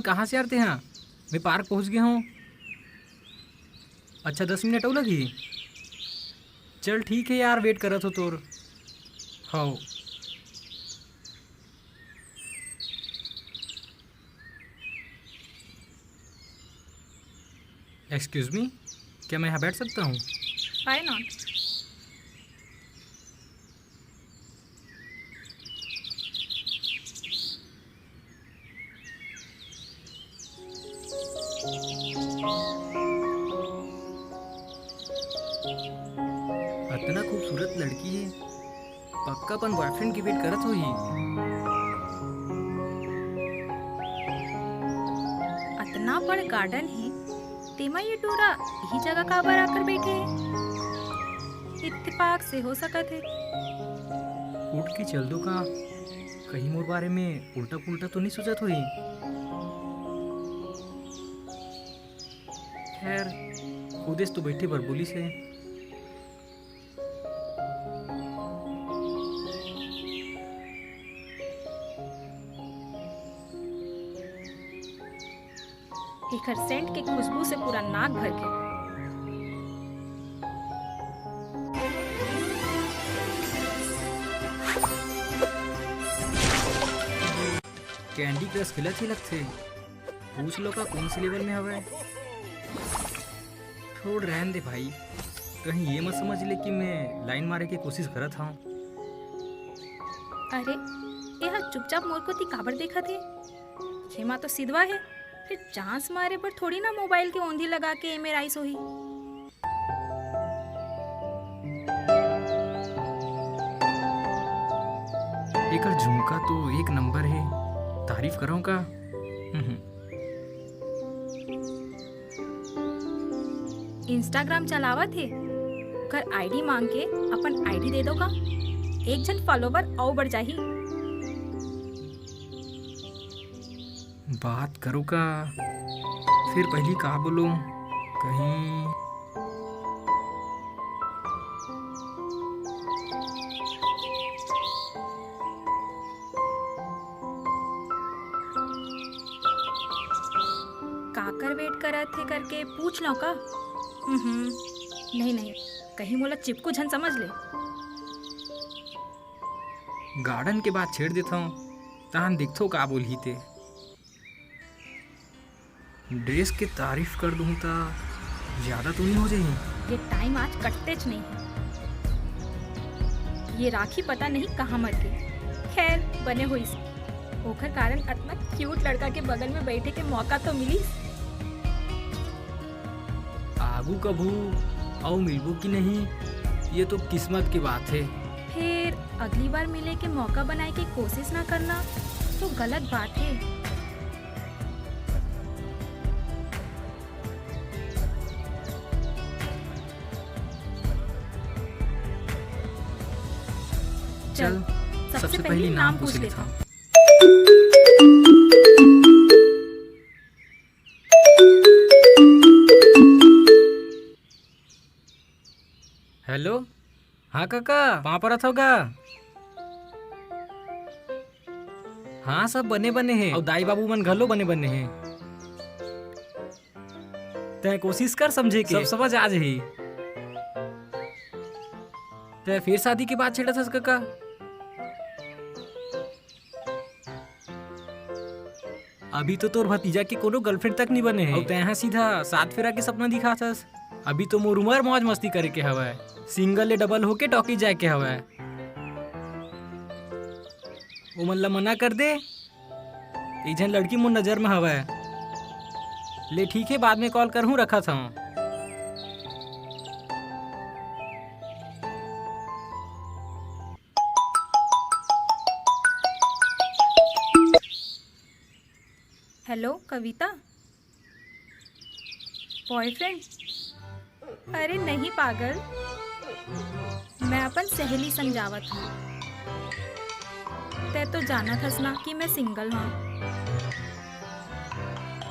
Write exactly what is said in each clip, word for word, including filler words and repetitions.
कहाँ से यार तेहा? मैं पार्क पहुँच गया हूँ। अच्छा, दस मिनट अउ लगही? चल ठीक है यार, वेट करत हो तोर। हाँ। एक्सक्यूज मी, क्या मैं यहाँ बैठ सकता हूँ? Why not? अतना खूबसूरत लड़की है, पक्का अपन बॉयफ्रेंड की वेट करत होही। अतना बड़ गार्डन है, तेमा ये टूरा यही जगह काबर आकर बैठे है? इत्तेफाक से हो सकत है। उठ के चल दो का, कहीं मोर बारे में उल्टा पुल्टा तो नहीं सोचत होही? खैर, खुदेस तो बैठे बर बोलिस हे। एकर सेंट के खुशबू से पूरा नाक भर गे। कैंडी क्रश खेलत ही लगथे। पूछ लो का कौन से लेवल में हवय। छोड़ रहन दे भाई, कहीं ये मत समझ ले कि मैं लाइन मारे के कोशिश करत हूँ। अरे, ये हा चुपचाप मोर कोती काबर देखत हे? खेमा तो सिधवा हे, फिर चांस मारे पर थोड़ी ना मोबाइल के ओंधी लगा के एमे राइस होही। एकर झुमका तो एक नंबर हे, तारीफ करो का? हम्म। इंस्टाग्राम चलावत हे, ओकर आईडी मांग के अपन आईडी दे दो का? एक झन फॉलोवर अउ बढ़ जाही। बात करो का, फिर पहली का बोलो कहीं। काकर वेट करत हे करके पूछ लो का? हम्म, नहीं नहीं, कहीं मोला चिपकू झन समझ ले। गार्डन के बात छेड़ देता हूँ, तहन देखथो का बोलही ते। ड्रेस के तारीफ कर दूँ त ज्यादा तो नहीं हो जाही? ये टाइम आज कटतेच नहीं है। ये राखी पता नहीं कहाँ मर गई। खैर, बने होइस। ओखर कारण अतना क्यूट लड़का के बगल में बैठे के मौका तो मिलिस। आगू कभू अउ मिलबो कि नहीं, ये तो किस्मत के बात है। फिर अगली बार मिले के मौका बनाए के कोशिश ना करना तो गलत बात है। चल, सबसे पहली नाम पूछ लेता हूँ। हेलो, हाँ काका, पाँव परत हव गा? हाँ, सब बने बने हे, अउ दाई बाबू मन घलो बने बने हे। तैं कोशिश कर समझे के, सब समझ आ जाही। तैं फिर शादी के बात छेड़त हस काका? अभी तो तोर भतीजा के कोनो गर्लफ्रेंड तक नहीं बने हे, अउ तैं हा सीधा सात फेरा के सपना दिखात हस। अभी तो मोर उमर मौज मस्ती करे के हवय, सिंगल ले डबल होके टॉकीज जाए के हवय। ओमन ला मना कर दे, एक झन लड़की मोर नजर में हवय। ले ठीक हे, बाद में कॉल करहूँ, रखत हवं। हेलो कविता, बॉयफ्रेंड? अरे नहीं पागल, मैं अपन सहेली समझावत हूँ। तै तो जानत हस ना कि मैं सिंगल हूँ।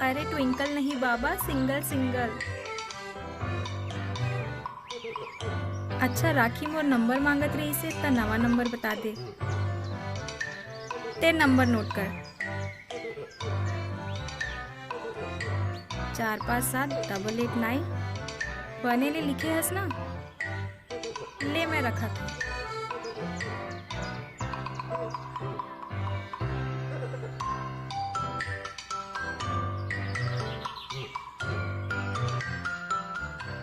अरे ट्विंकल नहीं बाबा, सिंगल सिंगल। अच्छा राखी मोर नंबर मांगत रहिस हे, त नवा नंबर बता दे। ते नंबर नोट कर। चार पाँच सात double eight nine। बने ले लिखे हस ना? ले, मैं रखत हूँ।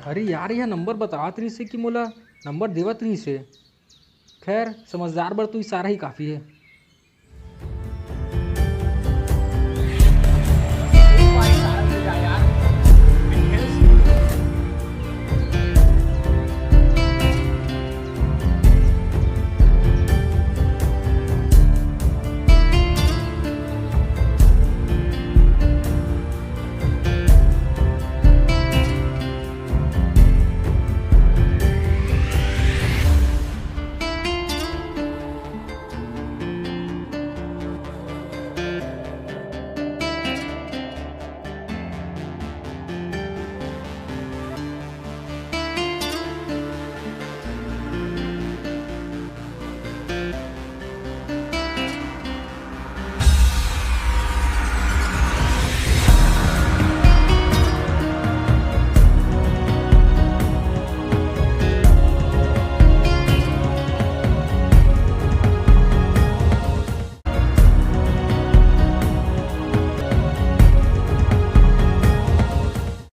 अरे यार, यह नंबर बतात रहिस हे कि मोला नंबर देवत रहिस हे। खैर, समझदार बर तो इशारा ही काफी है।